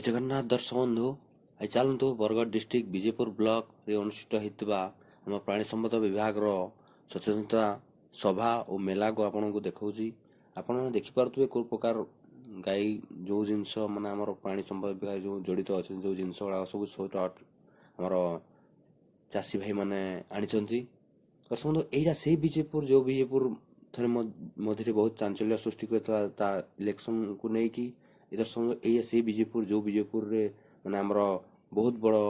ଜୟ ଜଗନ୍ନାଥ ଦର୍ଶକ ବନ୍ଧୁ, ଆଜି ଚାଲନ୍ତୁ ବରଗଡ଼ ଡିଷ୍ଟ୍ରିକ୍ଟ ବିଜେପୁର ବ୍ଲକରେ ଅନୁଷ୍ଠିତ ହୋଇଥିବା ଆମ ପ୍ରାଣୀ ସମ୍ପଦ ବିଭାଗର ସଚେତନତା ସଭା ଓ ମେଲାକୁ ଆପଣଙ୍କୁ ଦେଖାଉଛି। ଆପଣମାନେ ଦେଖିପାରୁଥିବେ କେଉଁ ପ୍ରକାର ଗାଈ, ଯେଉଁ ଜିନିଷ ମାନେ ଆମର ପ୍ରାଣୀ ସମ୍ପଦ ବିଭାଗ ଯେଉଁ ଜଡ଼ିତ ଅଛନ୍ତି, ଯେଉଁ ଜିନିଷ ଗୁଡ଼ାକ ସବୁ ଆମର ଚାଷୀ ଭାଇମାନେ ଆଣିଛନ୍ତି। ଦର୍ଶକ ବନ୍ଧୁ, ଏଇଟା ସେଇ ବିଜେପୁର, ଯେଉଁ ବିଜେପୁର ଥରେ ମଝିରେ ବହୁତ ଚାଞ୍ଚଲ୍ୟ ସୃଷ୍ଟି କରିଥିଲା ତା ଇଲେକ୍ସନକୁ ନେଇକି। ଏ ଦର୍ଶକ ବନ୍ଧୁ, ଏଇଆ ସେଇ ବିଜେପୁର, ଯେଉଁ ବିଜେପୁରରେ ମାନେ ଆମର ବହୁତ ବଡ଼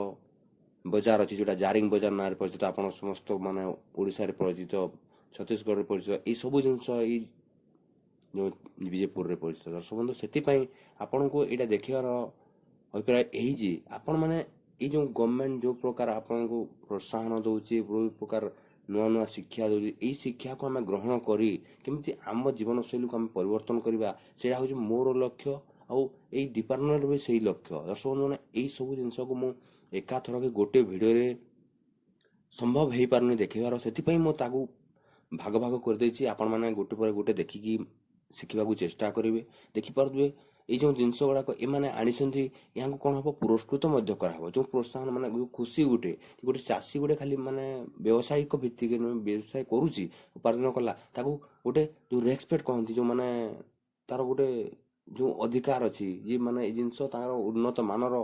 ବଜାର ଅଛି, ଯେଉଁଟା ଜାରିଙ୍ଗ ବଜାର ନାଁରେ ପରିଚିତ। ଆପଣ ସମସ୍ତ ମାନେ ଓଡ଼ିଶାରେ ପରିଚିତ, ଛତିଶଗଡ଼ରେ ପରିଚିତ, ଏଇସବୁ ଜିନିଷ ଏଇ ଯେଉଁ ବିଜେପୁରରେ ପରିଚିତ। ଦର୍ଶକ ବନ୍ଧୁ, ସେଥିପାଇଁ ଆପଣଙ୍କୁ ଏଇଟା ଦେଖିବାର ଅଭିପ୍ରାୟ ଏହି ଯେ ଆପଣମାନେ ଏଇ ଯେଉଁ ଗଭର୍ଣ୍ଣମେଣ୍ଟ ଯେଉଁ ପ୍ରକାର ଆପଣଙ୍କୁ ପ୍ରୋତ୍ସାହନ ଦେଉଛି, ଯେଉଁ ପ୍ରକାର ନୂଆ ନୂଆ ଶିକ୍ଷା ଦେଉଛି, ଏଇ ଶିକ୍ଷାକୁ ଆମେ ଗ୍ରହଣ କରି କେମିତି ଆମ ଜୀବନଶୈଳୀକୁ ଆମେ ପରିବର୍ତ୍ତନ କରିବା, ସେଇଟା ହେଉଛି ମୋର ଲକ୍ଷ୍ୟ ଆଉ ଏଇ ଡିପାର୍ଟମେଣ୍ଟ ବି ସେଇ ଲକ୍ଷ୍ୟ। ଦର୍ଶକ ବନ୍ଧୁମାନେ, ଏଇ ସବୁ ଜିନିଷକୁ ମୁଁ ଏକାଥରକେ ଗୋଟେ ଭିଡ଼ିଓରେ ସମ୍ଭବ ହେଇପାରୁନି ଦେଖେଇବାର। ସେଥିପାଇଁ ମୁଁ ତାକୁ ଭାଗ ଭାଗ କରିଦେଇଛି। ଆପଣମାନେ ଗୋଟେ ପରେ ଗୋଟେ ଦେଖିକି ଶିଖିବାକୁ ଚେଷ୍ଟା କରିବେ। ଦେଖିପାରୁଥିବେ, ଏଇ ଯେଉଁ ଜିନିଷ ଗୁଡ଼ାକ ଏମାନେ ଆଣିଛନ୍ତି, ଏହାଙ୍କୁ କ'ଣ ହେବ, ପୁରସ୍କୃତ ମଧ୍ୟ କରାହେବ। ଯେଉଁ ପ୍ରୋତ୍ସାହନ ମାନେ ଯେଉଁ ଖୁସି ଗୋଟେ ଗୋଟେ ଚାଷୀ ଗୋଟେ ଖାଲି ମାନେ ବ୍ୟବସାୟିକ ଭିତ୍ତିକ ନୁହେଁ, ବ୍ୟବସାୟ କରୁଛି, ଉପାର୍ଜନ କଲା, ତାକୁ ଗୋଟେ ଯେଉଁ ରେସପେକ୍ଟ କହନ୍ତି, ଯେଉଁମାନେ ତାର ଗୋଟେ ଯେଉଁ ଅଧିକାର ଅଛି ଯିଏ ମାନେ ଏଇ ଜିନିଷ ତାଙ୍କର ଉନ୍ନତ ମାନର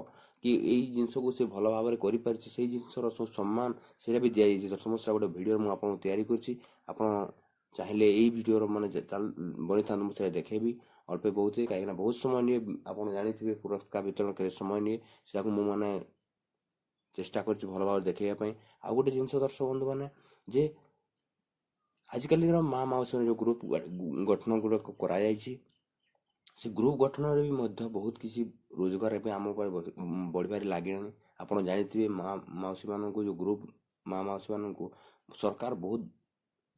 କି ଏଇ ଜିନିଷକୁ ସେ ଭଲ ଭାବରେ କରିପାରିଛି, ସେଇ ଜିନିଷର ସବୁ ସମ୍ମାନ ସେଇଟା ବି ଦିଆଯାଇଛି। ସମସ୍ତ ଗୋଟେ ଭିଡ଼ିଓ ମୁଁ ଆପଣଙ୍କୁ ତିଆରି କରିଛି। ଆପଣ ଚାହିଁଲେ ଏଇ ଭିଡ଼ିଓର ମାନେ ବନିଥାନ୍ତୁ, ମୁଁ ସେଇଟା ଦେଖେଇବି ଅଳ୍ପ ବହୁତ, କାହିଁକିନା ବହୁତ ସମୟ ନିଏ। ଆପଣ ଜାଣିଥିବେ ପୁରସ୍କାର ବିତରଣ କେତେ ସମୟ ନିଏ। ସେଟାକୁ ମୁଁ ମାନେ ଚେଷ୍ଟା କରିଛି ଭଲ ଭାବରେ ଦେଖେଇବା ପାଇଁ। ଆଉ ଗୋଟେ ଜିନିଷ ଦର୍ଶକ ବନ୍ଧୁମାନେ, ଯେ ଆଜିକାଲିର ମା ମାଉସୀ ଯେଉଁ ଗ୍ରୁପ୍ ଗଠନ ଗୁଡ଼ାକ କରାଯାଇଛି, ସେ ଗ୍ରୁପ୍ ଗଠନରେ ବି ମଧ୍ୟ ବହୁତ କିଛି ରୋଜଗାର ଏବେ ଆମ ଉପରେ ବଢ଼ିବାରେ ଲାଗିଲାଣି। ଆପଣ ଜାଣିଥିବେ, ମା ମାଉସୀମାନଙ୍କୁ ଯେଉଁ ଗ୍ରୁପ୍, ମା ମାଉସୀମାନଙ୍କୁ ସରକାର ବହୁତ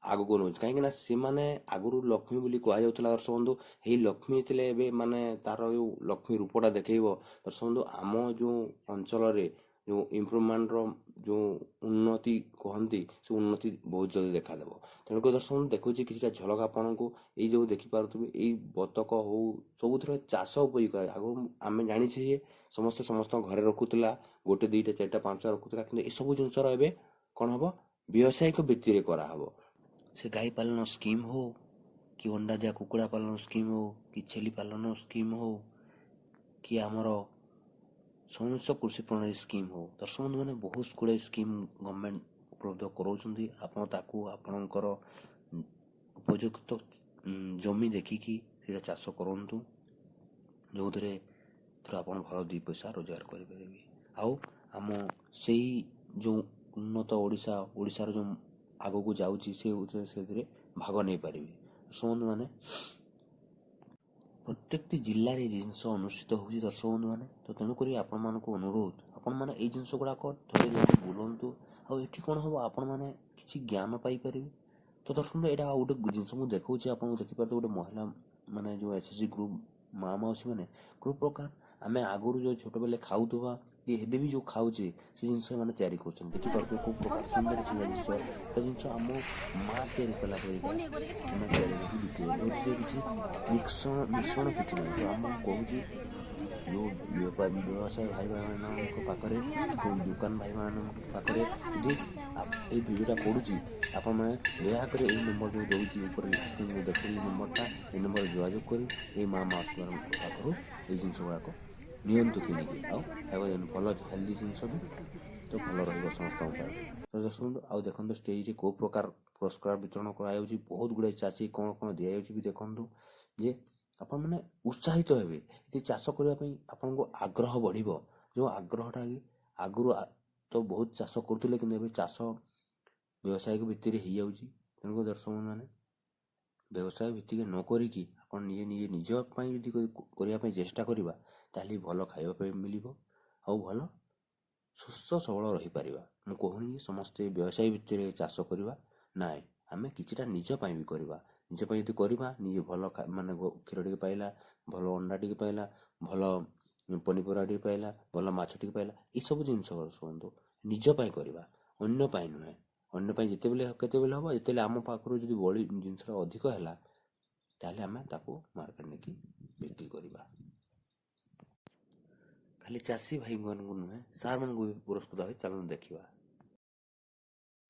ଆଗକୁ ନେଉଛି, କାହିଁକିନା ସେମାନେ ଆଗରୁ ଲକ୍ଷ୍ମୀ ବୋଲି କୁହାଯାଉଥିଲା। ଦର୍ଶକ ବନ୍ଧୁ, ଏଇ ଲକ୍ଷ୍ମୀ ଥିଲେ, ଏବେ ମାନେ ତାର ଯେଉଁ ଲକ୍ଷ୍ମୀ ରୂପଟା ଦେଖେଇବ। ଦର୍ଶକ ବନ୍ଧୁ, ଆମ ଯେଉଁ ଅଞ୍ଚଳରେ ଯେଉଁ ଇମ୍ପ୍ରୁଭମେଣ୍ଟର ଯେଉଁ ଉନ୍ନତି କହନ୍ତି, ସେ ଉନ୍ନତି ବହୁତ ଜଲ୍ଦି ଦେଖାଦେବ। ତେଣୁକରି ଦର୍ଶକ ବନ୍ଧୁ, ଦେଖୁଛି କିଛିଟା ଝଲକ ଆପଣଙ୍କୁ। ଏଇ ଯେଉଁ ଦେଖିପାରୁଥିବେ, ଏଇ ବତକ ହଉ, ସବୁଥିରେ ଚାଷ ଉପଯୋଗୀ। ଆଗରୁ ଆମେ ଜାଣିଛେ ଯେ ସମସ୍ତେ ସମସ୍ତଙ୍କ ଘରେ ରଖୁଥିଲା, ଗୋଟେ, ଦୁଇଟା, ଚାରିଟା, ପାଞ୍ଚଟା ରଖୁଥିଲା। କିନ୍ତୁ ଏସବୁ ଜିନିଷର ଏବେ କ'ଣ ହେବ, ବ୍ୟବସାୟିକ ଭିତ୍ତିରେ କରାହେବ। ସେ ଗାଈ ପାଳନ ସ୍କିମ୍ ହଉ କି ଅଣ୍ଡା ଦିଆ କୁକୁଡ଼ା ପାଳନ ସ୍କିମ୍ ହଉ କି ଛେଳି ପାଳନ ସ୍କିମ୍ ହଉ କି ଆମର ସମସ୍ତ କୃଷି ପ୍ରଣାଳୀ ସ୍କିମ୍ ହଉ, ଦର୍ଶକ ବନ୍ଧୁମାନେ, ବହୁତ ଗୁଡ଼ାଏ ସ୍କିମ୍ ଗଭର୍ଣ୍ଣମେଣ୍ଟ ଉପଲବ୍ଧ କରାଉଛନ୍ତି। ଆପଣ ତାକୁ ଆପଣଙ୍କର ଉପଯୁକ୍ତ ଜମି ଦେଖିକି ସେଇଟା ଚାଷ କରନ୍ତୁ, ଯେଉଁଥିରେ ଆପଣ ଭଲ ଦୁଇ ପଇସା ରୋଜଗାର କରିପାରିବେ ଆଉ ଆମ ସେଇ ଯେଉଁ ଉନ୍ନତ ଓଡ଼ିଶା, ଓଡ଼ିଶାର ଯେଉଁ ଆଗକୁ ଯାଉଛି, ସେ ସେଥିରେ ଭାଗ ନେଇପାରିବେ। ଦର୍ଶକ ବନ୍ଧୁମାନେ, ପ୍ରତ୍ୟେକଟି ଜିଲ୍ଲାରେ ଏ ଜିନିଷ ଅନୁଷ୍ଠିତ ହେଉଛି। ଦର୍ଶକ ବନ୍ଧୁମାନେ, ତ ତେଣୁକରି ଆପଣମାନଙ୍କୁ ଅନୁରୋଧ, ଆପଣମାନେ ଏଇ ଜିନିଷ ଗୁଡ଼ାକ ଥରେ ଯାଇକି ବୁଲନ୍ତୁ ଆଉ ଏଠି କ'ଣ ହେବ, ଆପଣମାନେ କିଛି ଜ୍ଞାନ ପାଇପାରିବେ। ତ ଦର୍ଶକ ବନ୍ଧୁ, ଏଇଟା ଆଉ ଗୋଟେ ଜିନିଷ ମୁଁ ଦେଖାଉଛି ଆପଣଙ୍କୁ। ଦେଖିପାରୁଥିବେ, ଗୋଟେ ମହିଳା ମାନେ ଯେଉଁ ଏସ୍ ଏଚ୍ ଜି ଗ୍ରୁପ୍ ମା ମାଉସୀ ମାନେ କେଉଁ ପ୍ରକାର ଆମେ ଆଗରୁ ଯେଉଁ ଛୋଟବେଳେ ଖାଉଥିବା କି ଏବେ ବି ଯେଉଁ ଖାଉଛେ, ସେ ଜିନିଷ ଏମାନେ ତିଆରି କରୁଛନ୍ତି। ଦେଖିପାରୁଥିବେ, କେଉଁ ପ୍ରକାର ସୁନ୍ଦର ସୁନ୍ଦର ଜିନିଷ। ସେ ଜିନିଷ ଆମ ମା ତିଆରି କଲା ପରିକା ଆମେ ତିଆରି କରିକି ବିକିବ, ଯେଉଁଥିରେ କିଛି ମିଶ୍ରଣ କିଛି ନାହିଁ। ତ ଆମକୁ କହୁଛି, ଯେଉଁ ବ୍ୟବସାୟ ଭାଇମାନଙ୍କ ପାଖରେ, ଯେଉଁ ଦୋକାନ ଭାଇମାନଙ୍କ ପାଖରେ ଯଦି ଏଇ ଭିଡ଼ିଓଟା ପଡ଼ୁଛି, ଆପଣମାନେ ଦୟାକରି ଏଇ ନମ୍ବର ଯେଉଁ ଦେଉଛି ଉପରେ ସ୍କ୍ରିନ୍ରେ ଦେଖେଇଲି ନମ୍ବରଟା, ଏଇ ନମ୍ବରରେ ଯୋଗାଯୋଗ କରି ଏଇ ମା ମାଉସୀମାନଙ୍କ ପାଖରୁ ଏଇ ଜିନିଷ ଗୁଡ଼ାକ ନିଅନ୍ତୁ କିଣିକି ଆଉ ଖାଇବା। ଭଲ ହେଲ୍ଦି ଜିନିଷ ବି ତ ଭଲ ରହିବ ସମସ୍ତଙ୍କ ପାଇଁ। ତ ଦେଖନ୍ତୁ, ଆଉ ଦେଖନ୍ତୁ ଷ୍ଟେଜ୍ରେ କେଉଁ ପ୍ରକାର ପୁରସ୍କାର ବିତରଣ କରାଯାଉଛି। ବହୁତ ଗୁଡ଼ାଏ ଚାଷୀ କ'ଣ କ'ଣ ଦିଆଯାଉଛି ବି ଦେଖନ୍ତୁ, ଯେ ଆପଣମାନେ ଉତ୍ସାହିତ ହେବେ ଯେ ଚାଷ କରିବା ପାଇଁ ଆପଣଙ୍କୁ ଆଗ୍ରହ ବଢ଼ିବ। ଯେଉଁ ଆଗ୍ରହଟା କି ଆଗରୁ ତ ବହୁତ ଚାଷ କରୁଥିଲେ, କିନ୍ତୁ ଏବେ ଚାଷ ବ୍ୟବସାୟିକ ଭିତ୍ତିରେ ହେଇଯାଉଛି। ତେଣୁକରି ଦର୍ଶକମାନେ, ବ୍ୟବସାୟ ଭିତ୍ତିକ ନ କରିକି ଆପଣ ନିଜେ ନିଜେ ନିଜ ପାଇଁ ଯଦି କରିବା ପାଇଁ ଚେଷ୍ଟା କରିବା, ତାହେଲେ ଭଲ ଖାଇବା ପାଇଁ ମିଳିବ ଆଉ ଭଲ ସୁସ୍ଥ ସବଳ ରହିପାରିବା। ମୁଁ କହୁନି କି ସମସ୍ତେ ବ୍ୟବସାୟ ଭିତ୍ତିରେ ଚାଷ କରିବା, ନାଇଁ, ଆମେ କିଛିଟା ନିଜ ପାଇଁ ବି କରିବା। ନିଜ ପାଇଁ ଯଦି କରିବା, ନିଜେ ଭଲ ମାନେ କ୍ଷୀର ଟିକେ ପାଇଲା, ଭଲ ଅଣ୍ଡା ଟିକେ ପାଇଲା, ଭଲ ପନିପରିବା ଟିକେ ପାଇଲା, ଭଲ ମାଛ ଟିକେ ପାଇଲା, ଏସବୁ ଜିନିଷ ଶୁଣନ୍ତୁ, ନିଜ ପାଇଁ କରିବା, ଅନ୍ୟ ପାଇଁ ନୁହେଁ। ଅନ୍ୟ ପାଇଁ ଯେତେବେଳେ କେତେବେଳେ ହେବ, ଯେତେବେଳେ ଆମ ପାଖରୁ ଯଦି ବଳି ଜିନିଷଟା ଅଧିକ ହେଲା, ତାହେଲେ ଆମେ ତାକୁ ମାର୍କେଟ ନେଇକି ବିକ୍ରି କରିବା। ଖାଲି ଚାଷୀ ଭାଇମାନଙ୍କୁ ନୁହେଁ, ସାର୍ମାନଙ୍କୁ ବି ପୁରସ୍କୃତ ହୋଇ ଚାଲନ୍ତୁ ଦେଖିବା।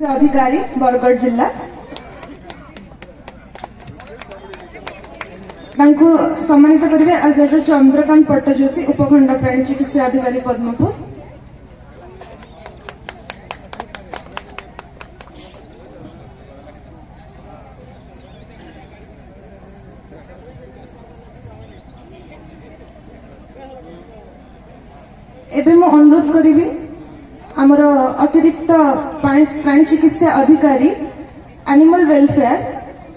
ଅଧିକାରୀ, ବରଗଡ଼ ଜିଲ୍ଲା, ତାଙ୍କୁ ସମ୍ମାନିତ କରିବେ ଆଚାର୍ଯ୍ୟ ଚନ୍ଦ୍ରକାନ୍ତ ପଟ୍ଟଯୋଶୀ, ଉପଖଣ୍ଡ ପ୍ରାଣୀ ଚିକିତ୍ସା ଅଧିକାରୀ, ପଦ୍ମପୁର। ଏବେ ମୁଁ ଅନୁରୋଧ କରିବି ଆମର ଅତିରିକ୍ତ ପ୍ରାଣୀ ଚିକିତ୍ସା ଅଧିକାରୀ, ଆନିମାଲ ୱେଲଫେୟାର,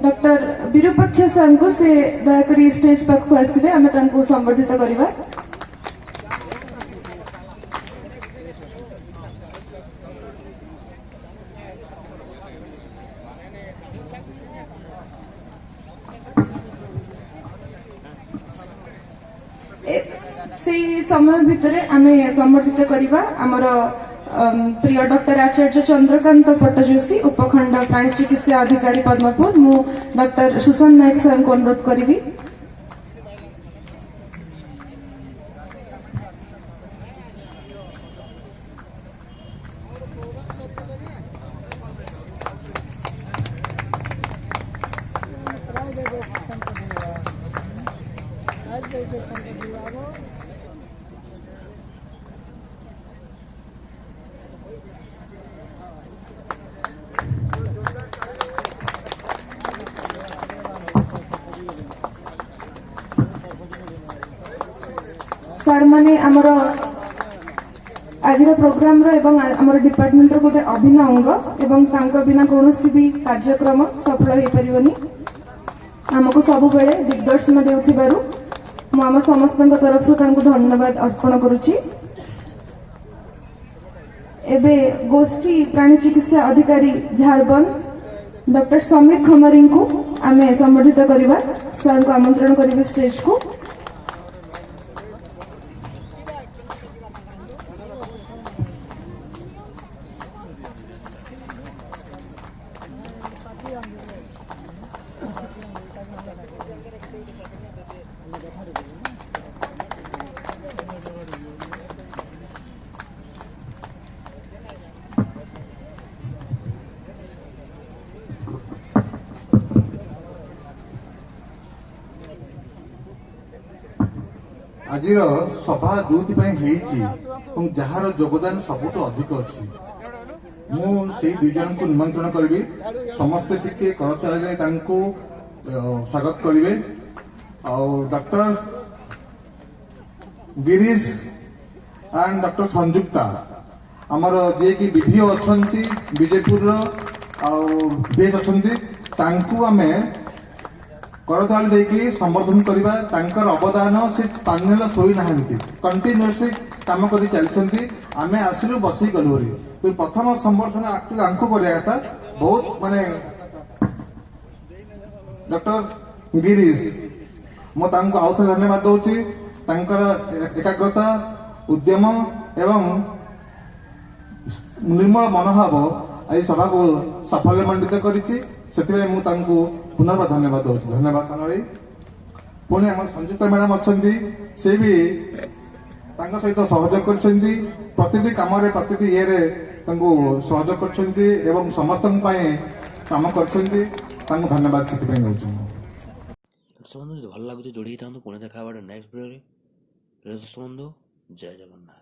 ଡକ୍ଟର ବିରୂପାକ୍ଷ ସାର୍ଙ୍କୁ। ସେ ଦୟାକରି ଷ୍ଟେଜ ପାଖକୁ ଆସିବେ, ଆମେ ତାଙ୍କୁ ସମ୍ବର୍ଦ୍ଧିତ କରିବା। ସେଇ ସମୟ ଭିତରେ ଆମେ ସମ୍ବର୍ଦ୍ଧିତ କରିବା ଆମର ପ୍ରିୟ ଡକ୍ଟର ଆଚାର୍ଯ୍ୟ ଚନ୍ଦ୍ରକାନ୍ତ ପଟ୍ଟଯୋଶୀ, ଉପଖଣ୍ଡ ପ୍ରାଣୀ ଚିକିତ୍ସା ଅଧିକାରୀ, ପଦ୍ମପୁର। ମୁଁ ଡକ୍ଟର ସୁଶାନ୍ତ ନାୟକ ସାର୍ଙ୍କୁ ଅନୁରୋଧ କରିବି। ସାର୍ ମାନେ ଆମର ଆଜିର ପ୍ରୋଗ୍ରାମର ଏବଂ ଆମର ଡିପାର୍ଟମେଣ୍ଟର ଗୋଟେ ଅଭିନ୍ନ ଅଙ୍ଗ ଏବଂ ତାଙ୍କ ବିନା କୌଣସି ବି କାର୍ଯ୍ୟକ୍ରମ ସଫଳ ହେଇପାରିବନି। ଆମକୁ ସବୁବେଳେ ଦିଗ୍ଦର୍ଶନ ଦେଉଥିବାରୁ ମୁଁ ଆମ ସମସ୍ତଙ୍କ ତରଫରୁ ତାଙ୍କୁ ଧନ୍ୟବାଦ ଅର୍ପଣ କରୁଛି। ଏବେ ଗୋଷ୍ଠୀ ପ୍ରାଣୀ ଚିକିତ୍ସା ଅଧିକାରୀ, ଝାରବନ୍ଦ, ଡକ୍ଟର ସମୀର ଖମାରୀଙ୍କୁ ଆମେ ସମ୍ବର୍ଦ୍ଧିତ କରିବା। ସାର୍ଙ୍କୁ ଆମନ୍ତ୍ରଣ କରିବି ଷ୍ଟେଜକୁ। ଆଜିର ସଭା ଯୋଉଥିପାଇଁ ହେଇଛି ଏବଂ ଯାହାର ଯୋଗଦାନ ସବୁଠୁ ଅଧିକ ଅଛି, ମୁଁ ସେଇ ଦୁଇ ଜଣଙ୍କୁ ନିମନ୍ତ୍ରଣ କରିବି। ସମସ୍ତେ ଟିକେ କରତାଳିରେ ତାଙ୍କୁ ସ୍ୱାଗତ କରିବେ। ଆଉ doctor Girish and doctor Sanjukta, ଆମର ଯିଏକି ବିଡିଓ ଅଛନ୍ତି ବିଜେପୁରର ଆଉ ଭିଏସ୍ ଅଛନ୍ତି, ତାଙ୍କୁ ଆମେ କରତାଳି ଦେଇକି ସମ୍ବର୍ଦ୍ଧନ କରିବା। ତାଙ୍କର ଅବଦାନ, ସେ ପାଞ୍ଚ ଶୋଇନାହାନ୍ତି, କଣ୍ଟିନ୍ୟୁଅସଲି କାମ କରି ଚାଲିଛନ୍ତି। ଆମେ ଆସିଲୁ, ବସିକି ଗଲୁ ଭାରି। କିନ୍ତୁ ପ୍ରଥମ ସମ୍ବର୍ଦ୍ଧନ ଆକ୍ଚୁଆଲି ଆଙ୍କୁ କରିବା କଥା। ବହୁତ ମାନେ ଡକ୍ଟର ଗିରିଶ, ମୁଁ ତାଙ୍କୁ ଆଉ ଥରେ ଧନ୍ୟବାଦ ଦଉଛି। ତାଙ୍କର ଏକାଗ୍ରତା, ଉଦ୍ୟମ ଏବଂ ନିର୍ମଳ ମନୋଭାବ ଆଜି ସଭାକୁ ସାଫଲ୍ୟମଣ୍ଡିତ କରିଛି। ସେଥିପାଇଁ ମୁଁ ତାଙ୍କୁ ପୁନର୍ବାର ଧନ୍ୟବାଦ ଦଉଛି। ଧନ୍ୟବାଦ ସାନ ଭାଇ। ପୁଣି ଆମର ସଂଯୁକ୍ତା ମ୍ୟାଡାମ ଅଛନ୍ତି, ସେ ବି ତାଙ୍କ ସହିତ ସହଯୋଗ କରିଛନ୍ତି। ପ୍ରତିଟି କାମରେ, ପ୍ରତିଟି ଇଏରେ ତାଙ୍କୁ ସହଯୋଗ କରିଛନ୍ତି ଏବଂ ସମସ୍ତଙ୍କ ପାଇଁ କାମ କରିଛନ୍ତି। ତାଙ୍କୁ ଧନ୍ୟବାଦ ସେଥିପାଇଁ ଦଉଛି ମୁଁ। ଦର୍ଶକ ବନ୍ଧୁ, ଯଦି ଭଲ ଲାଗୁଛି ଯୋଡ଼ି ହେଇଥାନ୍ତୁ। ପୁଣି ଦେଖା ହେବା ନେକ୍ସଟ ଭିଡ଼ିଓରେ। ଦର୍ଶକ ବନ୍ଧୁ, ଜୟ ଜଗନ୍ନାଥ।